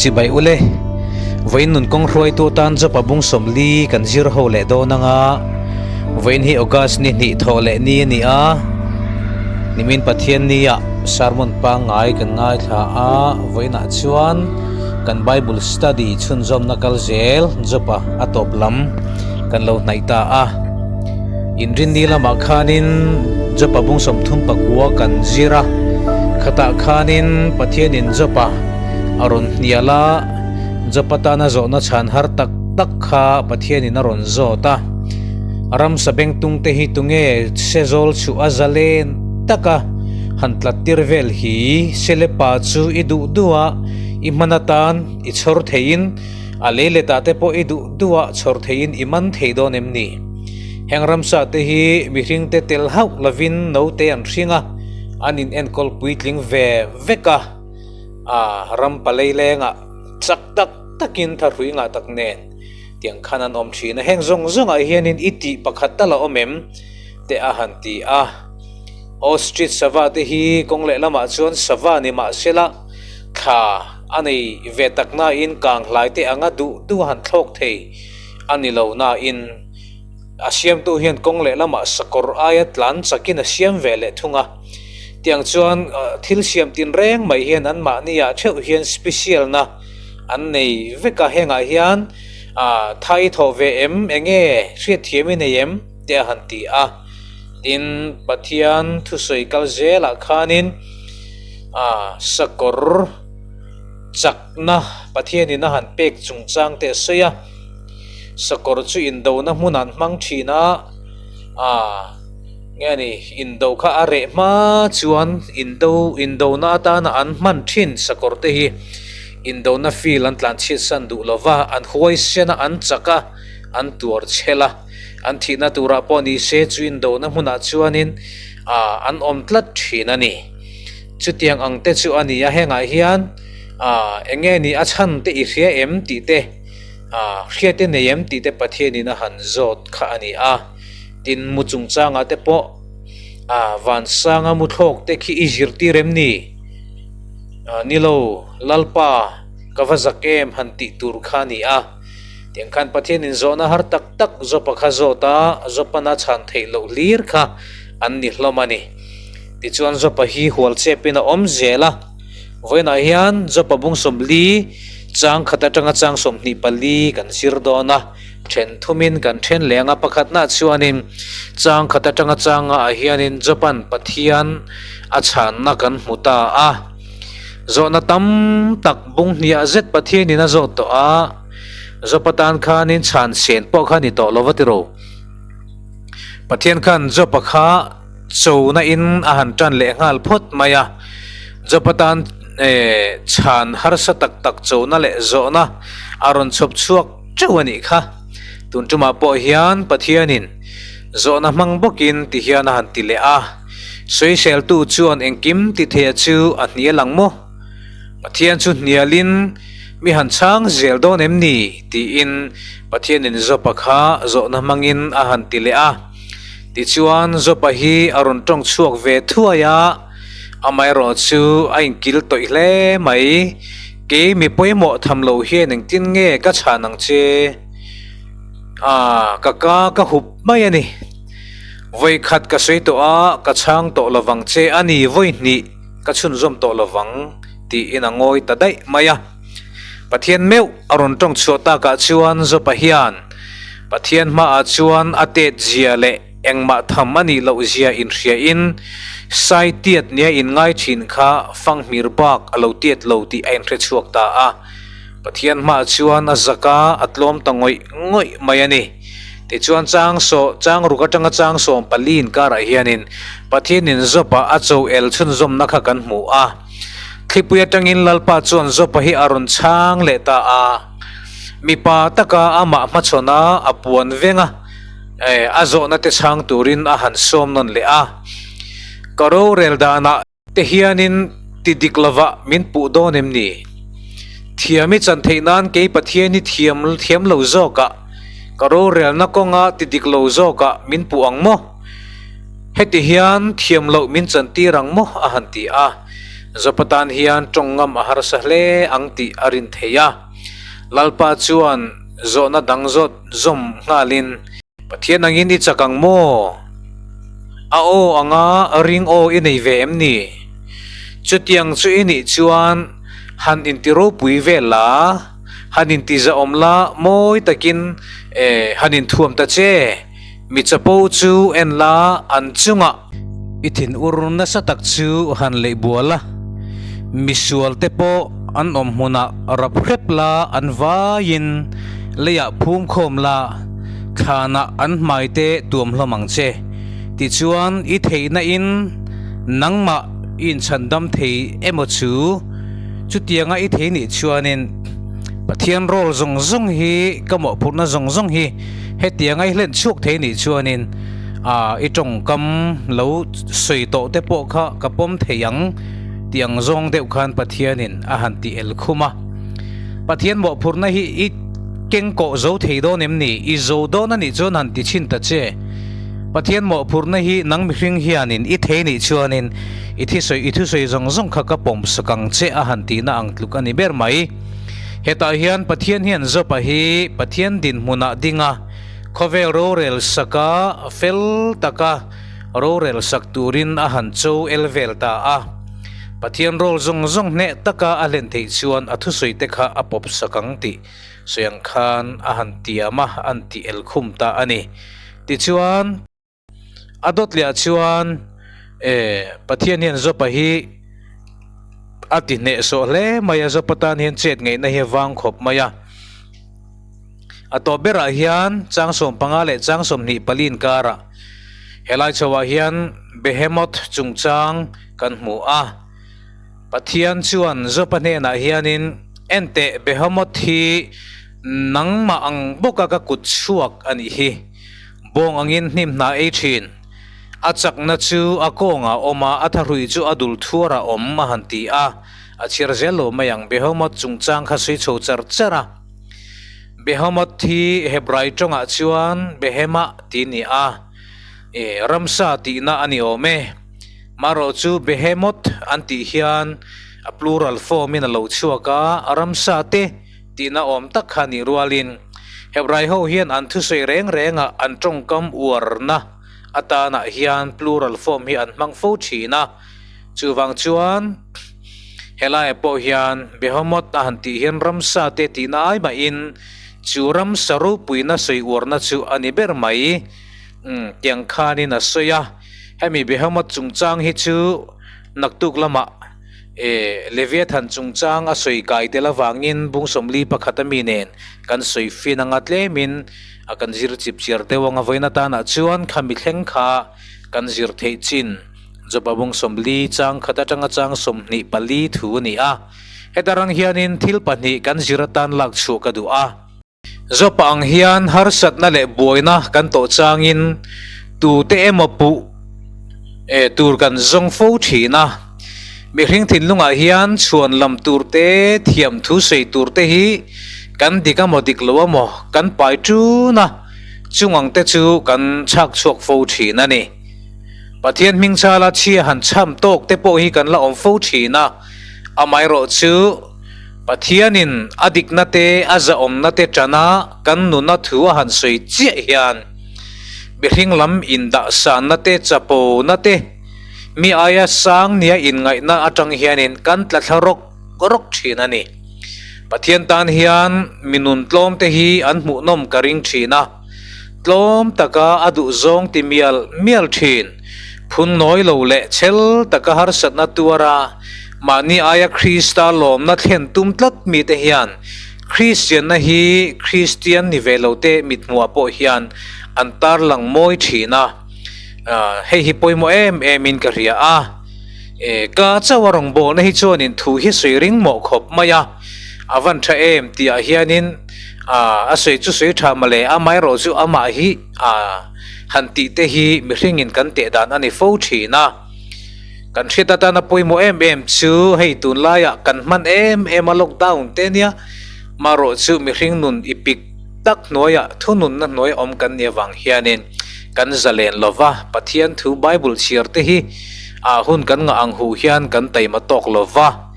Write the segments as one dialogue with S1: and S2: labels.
S1: Chibai ule, vawiin nun kawng hruaitu atan Jopa bung 40 kan zir ho leh dawn anga, vawiin hi August ni hnih thawh leh ni a ni a, nimin Pathiannia sermon pangngai kan ngaithla a, vawiinah chuan kan Bible study chhunzawmna kal zel Jopa a tawp lam kan lo hnaih ta a. Inrinni lamah khanin Jopa bung 39 kan zir a, khatah khanin Pathianin Jopa a rawn hnial a, Jopa tana zawhna chhan har tak tak kha Pathianin a rawn zawt a. Ramsa bengtung te hi tunge sezawl chhuh a zalen taka han tlat tir vel hi Selepa chu i duh duh a, i hman atan i chhawr theiin A lei letah te pawh i duh duh a chhawr theiin i man thei dawn em ni? Heng ramsa te hi mihring te tel hauh lovin naute an hring a, an in enkawl puitling ve vek a, a ram palei lengah chak tak takin thahrui ngah tak nen tiang khan an awm thin a, heng zawng zawngah hianin i tih pakhat tal a awm em? te a han ti a. Ostrich sava te hi kawng lehlamah chuan sava ni mahsela thla A nei ve tak nain kang hlai te anga duh duh han thlawk thei a ni lo nain a siamtu hian kawng leh lamah sakawr aia tlan chakin a siam ve leh thung a. Tiang chuan thil siam tin reng mai hian anmahniah theuh hian special na an nei vek a, hengah hian thai thawh ve em enge hriatthiam i nei em te a han ti a. Tin, Pathian thusawi kal zelah khanin sakawr chakna Pathianin a han pek chungchang te a sawi a, sakawr chu indona hmunah an hmang thin a, nge ni indo kha a reh hma chuan indo indona atana an hman thin sakawr te hi indona field an tlanchhiatsan duh lova, an huaisen a, an chak a, an tuar chhel a, an thihna turah pawh ni se chu indona hmunah chuanin an awm tlat thin a ni. Chutiang ang te chu a ni a, hengah hian ah eng nge ni a chhan te i hria em tih te ah hria te nei em tih te Pathianin a han zawt kha a ni a, tin mu chungchangah te pawh ah vansanga mu thlawk te khi i zirtir em ni? Ah nilo Lalpa ka va zak em han tih tur kha a ni a, tiang khan Pathianin zawhna har tak tak Jopa kha zawt a, Jopana chhan theih loh hlir kha an ni hlawm a ni. Tichuan Jopa hi hual chepin a awm zel a, vawiinah hian Jopa bung 40 chang khat atanga chang 24 kan zir dawn a, then thumin kan then leng a, pakhatna chuanin chang khat atanga chang ngaah hianin Jopa'n Pathian a chhanna kan hmu ta a, zawhna tam tak bung hniah zet Pathianin a zawt tawh a, Jopa tan khanin chhan sen pawh kha ni tawh lo va ti ro. Pathian khan Jopa kha Chona in a han tan leh nghal phawt mai a, Jopa tan chhan harsa tak tak chona leh zawhna a rawn chhawp chhuak teuh a nih kha. Tun tumah pawh hian Pathianin zawhna hmang bawkin ti hian a han ti leh a, Sawiseltu chuan engkim ti theia chu a hnial ang maw? Pathian chu hnialin mi han chhang zel dawn em ni? tiin Pathianin Jopa kha zawhna hmangin a han ti leh a. Tichuan, Jopa hi a rawn tawng chhuak ve thuai a, amaherawh chu a inkil tawih hle mai. Kei mi pawimawh tham lo hian engtin nge ka chhan ang che? Ah, ka ka ka hup mai a ni. Vawi khat ka sawi tawh a, ka chhang tawh lovang che a ni, vawi hnih ka chhunzawm tawh lovang, tiin a ngawi ta daih mai a. Pathian meuh a rawn tawng chhuah takah chuan Jopa hian Pathian hmaah chuan a tet zia leh engmah tham a nih loh zia inhriain sai tiat nia inngai thin kha fanghmir bak a lo tiat lo tih a inhre chhuak ta a. Pathian hmaah chuan a zak a, a tlawm ta ngawih ngawih mai a ni. Tichuan chang saw chang ruk atanga chang 14 inkarah hianin Pathianin Jopa a cho el chhunzawmna kha kan hmu a. Thlipui atangin Lalpa chuan Jopa hi a rawn chhang leh ta a. Mipa taka amah hmachhawn a, a puan veng a, a zawhna te chhang turin a han sawm nawn leh a. Ka rorel danah te hianin ti dik lovah min puh dawn em ni? Thiam i chan theih nan kei Pathian hi thiam thiam lo zawkah, ka rorelna kawnga ti dik lo zawkah min puh ang maw? Heti hian thiam loh min chantir ang maw? a han ti a. Jopa tan hian tawng ngam a harsa hle ang tih a rin thei a. Lalpa chuan zawhna dang zawt zawm nghalin. Pathian angin i chak ang maw? A aw anga ring aw i nei ve em ni? Chutiang chu i nih chuan han inti ropui vel la, han inti zahawm la, mawi takin han inthuam ta che. Mi chapo chu en la, an chungah. I thinur nasa tak chu han leih bual a, misual te pawh an awm hmunah rap hrep la, an vaiin leiah phum khawm la, thlanah an hmai te tuam hlawm ang che. Tichuan i theihna in nangmah i inchhandam thei emaw chu? Chutianga i thei nih chuanin Pathian role zawng zawng hi, ka mawhphurhna zawng zawng hi hetianga i hlen chhuak thei nih chuanin i tawngkam lo sawi tawh te pawh kha ka pawm thei ang tih ang zawng deuh khan Pathianin a han ti el khum a. Pathian mawhphurhna hi i keng kawh zo thei dawn em ni? I zo dawn a nih chuan han ti chhin ta che. Pathian mawhphurhna hi nang mihring hianin i thei nih chuanin i thisawi i thusawi zawng zawng kha ka pawm sak ang che a han tihna ang tluk a ni ber mai. Hetah hian Pathian hian Jopa hi Pathian dinhmunah dinga khawvel rorel saka fel taka rorel sak turin a han cho el vel ta a. Pathian rol zawng zawng hneh taka a hlen theih chuan a thusawi te kha a pawp sak ang tih sawi ang khan a han tiam a, an ti el khum ta a ni. Tichuan, a dawt leh ah chuan eh Pathian hian Jopa hi a ti hnehsawh hle mai a, Jopa tan hian chet ngaihna hi a vang khawp mai a. A tawp berah hian chang 15 leh chang 24 inkarah helai chhoah hian Behemoth chungchang kan hmu a. Pathian chuan Jopa hnenah hianin, Enteh, Behemoth hi nangmah ang bawka ka kut chhuak a nih hi. Bawng angin hnim hna ei thin. A chakna chu a kawngah a awm a, a thahrui chu a dul thuarah a awm, a han ti a. A chhiar zel lo mai ang, Behemoth chungchang kha sawi chho char char a. Behemoth hi Hebrai tawngah chuan Behemah tih a ni a, ramsa tihna a ni awm e. Marawh chu Behemoth an tih hian a plural form in a lo chhuak a, ramsa te tihna awm tak kha nih rualin Hebrai ho hian an thusawi reng rengah an tawngkam uarna atanah hian plural form hi an hmang fo thin a. Chuvang chuan helaiah pawh hian Behemoth a han tih hian ramsa te tihna ai mahin chu ramsa ropuina sawi uarna chu a ni ber mai. Umm tiang khanin a sawi a, hemi Behemoth chungchang hi chu naktuk lamah eh Leviathan chungchang a sawi kai tel avangin bung 41 ami nen kan sawi fin anga tlemin a kan zir chip chiar deuh anga vawiin atanah chuan khami thleng kha kan zir theih chin. Joba bung 40 chang khat atanga chang 24 thu a ni a. Heta rang hianin thil pahnih kan zir atan lak chhuah ka duh a. Joba ang hian harsatna leh buaina kan tawh changin tute emaw puh eh tur kan zawng fo thin a. Mihring thinlungah hian chhuan lam tur te, thiam thu sawi tur te hi kan dik amaw dik lo amaw kan pai tun a, chung ang te chu kan chhak chhuak fo thin a ni. Pathian hming chala chhia han chham tawk te pawh hi kan la awm fo thin a, amaherawh chu Pathianin a dikna te a zahawmna te tana kan nuna thu a han sawi chiah hian mihring lam indahsanna te chapona te mi aia sang nia inngaihna atang hianin kan tla thla rawk rawk thin a ni. Pathian tan hian mi nun tlawm te hi an hmuhnawm ka ring thin a. Tlawm taka a duhzawng ti mial mial thin. Phun nawi lo leh chhel taka harsatna tuara mahni aia Krista lawmna thlen tum tlat mite hian Kristianna hi Kristian ni ve lote mithmuah pawh hian an tarlang mawi thin a. Hei hi pawimawh em emin ka hria a. Ka chauh a rawngbawlna hi chuanin thu hi sawi ring mawh khawp mai a. A van tha em tih ah hianin a sawi chu sawi tha mawle, amaherawh chu amah hi han tih te hi mihringin kan teh dan a ni fo thin a. Kan hriat atana pawimawh em em chu hei tunlaiah kan hman em em a lockdown te nia, marawh chu mihring nun i pik tak hnuaiah thununna hnuai awm kan nih avang hianin kan zalen lova, Pathian thu Bible chhiar te hi. Ah hun kan ngah ang huh hian kan taima tawk lo va.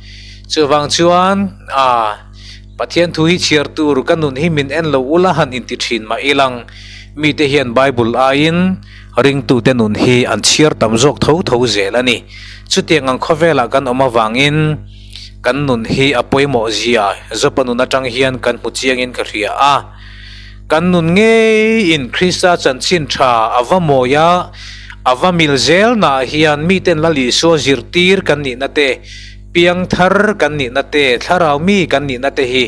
S1: Chuvang chuan ah Pathian thu hi chhiar tur ka nun hi min en lo ula han inti thin mah ilang mite hian Bible aiin ringtute nun hi an chhiar tam zawk tho tho zel a ni. Chutiang ang khawvelah kan awm avangin kan nun hi a pawimawh zia Zopa nun atang hian kan hmu chiangin ka hria a. Kan nun ngeiin Krista chanchin tha a va mawi a, a va mil zelnaah hian miten Lal Isua zirtir kan nihna te, Piangthar kan nihna te, thlarau mi kan nihna te hi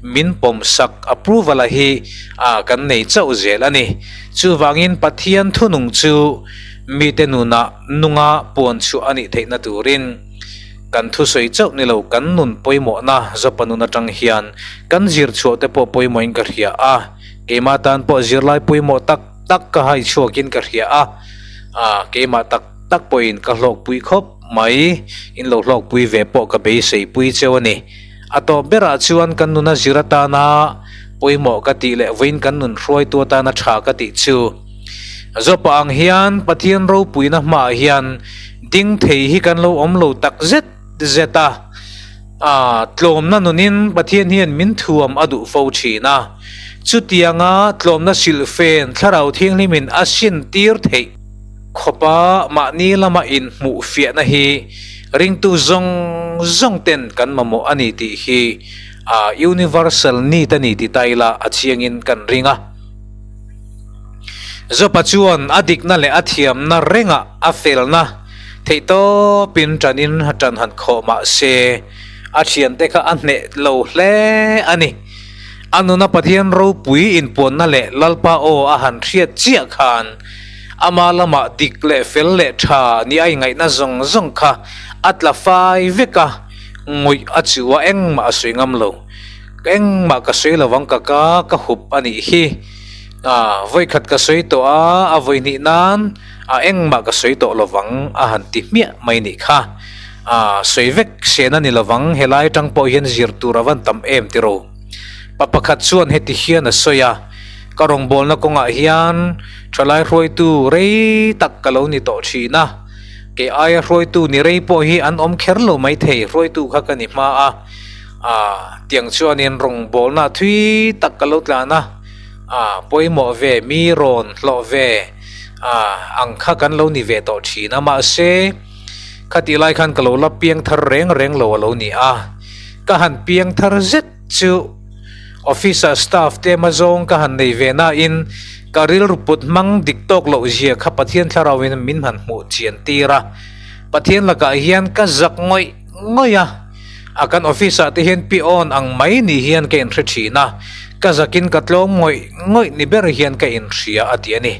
S1: min pawmsak, approval, a hi a kan nei chauh zel a ni. Chuvangin Pathian thunung chu mite nunah nunga puan chhuah a nih theihna turin kan thusawi chauh ni lo, kan nun pawimawhna Zopa nun atang hian kan zir chhuah te pawh pawimawhin ka hria a, keimah tan pawh zirlai pawimawh tak tak ka hai chhuakin ka hria a, keimah tak tak pawhin ka hlawkpui khawp. Mai, in lo hlawkpui ve pawh ka beisei pui cheu a ni. A tawp berah chuan kan nuna zir atana pawimawh ka tih leh vawiin kan nun hruaitu atana tha ka tih chu. Zawpa ang hian Pathian ropuina hmaah hian ding thei hi kan lo awm lo tak zet zet a. A tlawmna nunin Pathian hian min thuam a duh fo thin a. Chutianga tlawmna silhfen Thlarau Thianghlimin a sintir theih. Khawpa mahni lama inhmuh fiahna hi ringtu zawng zawng ten kan mamawh a ni tih hi a universal need a ni ti ta ila a chiangin kan ring a. Zopa chuan a dikna leh a thiamna rengah a felna theihtawpin ṭanin ṭan han khawh mah se a thiante kha a hneh lo hle a ni. A nuna Pathian ropui inpuanna leh Lalpa aw a han hriat chiah khan Ama lamah dik leh fel leh tha ni a ingaihna zawng zawng kha a tla fai vek a, ngawih a chu a engmah a sawi ngam lo. Engmah ka sawi lo ang ka ka ka hup a nih hi. A vawikhat ka sawi tawh a, a vawihnih nan a engmah ka sawi tawh lo vang a han ti hmiah mai nih kha. A sawi vek sen a ni lo vang, helai atang pawh hian zir tur a van tam em tiraw. Pa pakhat chuan heti hian a sawi a. Ka rawngbawlna kawngah hian thalai hruaitu rei tak ka lo ni tawh thin a, kei aia hruaitu ni rei pawh hi an awm kher lo maithei, hruaitu kha ka ni hma a, ah tiang chuanin rawngbawlna thui tak ka lo tlan a, ah pawimawh ve, mi rawn hlawh ve, ah ang kha kan lo ni ve tawh thin a, mahse khatih lai khan ka lo la piang thar reng reng lo a lo ni a, ka han piang thar zet chu. Office ah staff te mazawng ka han nei ve nain ka rilru put hmang dik tawk loh zia kha Pathian thlarauin min han hmuh chian tir a. Pathian lakah hian ka zak ngawih ngawih a, a kan office ah te hian peon ang mai ni hian ka inhre thin a, ka zakin ka tlawm ngawih ngawih ni ber hian ka inhria a ti a ni.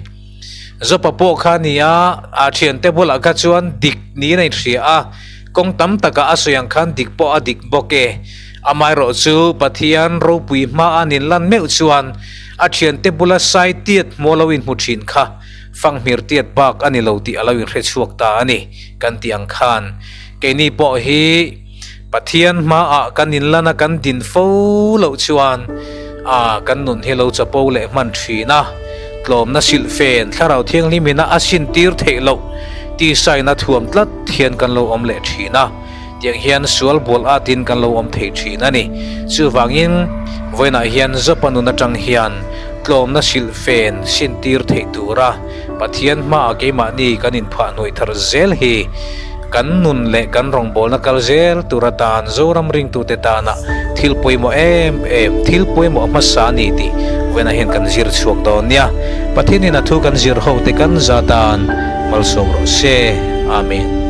S1: Zopa pawh kha nia a thiante bulah kha chuan dik niin a inhria a, kawng tam takah a sawi ang khan dik pawh a dik bawk e. Amaherawh chu Pathian ropui hma a nin lan meuh chuan a thiante bula sai tiat hmuh lo inhmu thin kha fanghmir tiat bak a ni lo tih a lo inhre chhuak ta a ni kan tih ang khan keini pawh hi Pathian hmaah kan inlan a kan din fo loh chuan a kan nun hi lo chapo leh hman thin a, tlawmna silhfen Thlarau Thianghlim ina a sintir theih loh tisaina thuam tlat hian kan lo awm leh thin a. Tiang hian sual bual atin kan lo awm thei thin a ni. Chuvangin, vawiinah hian Zopa nun atang hian tlawmna silhfen sintir theih tura Pathian hmaah keimahni kan inphah hnuai thar zel hi kan nun leh kan rawngbawlna kal zel tur atan Zoram ringtute tana thil pawimawh em em, thil pawimawh hmasa a ni tih vawiinah hian kan zir chhuak dawn nia. Pathianin a thu kan zir hote kan za tan malsawm rawh se. Amen.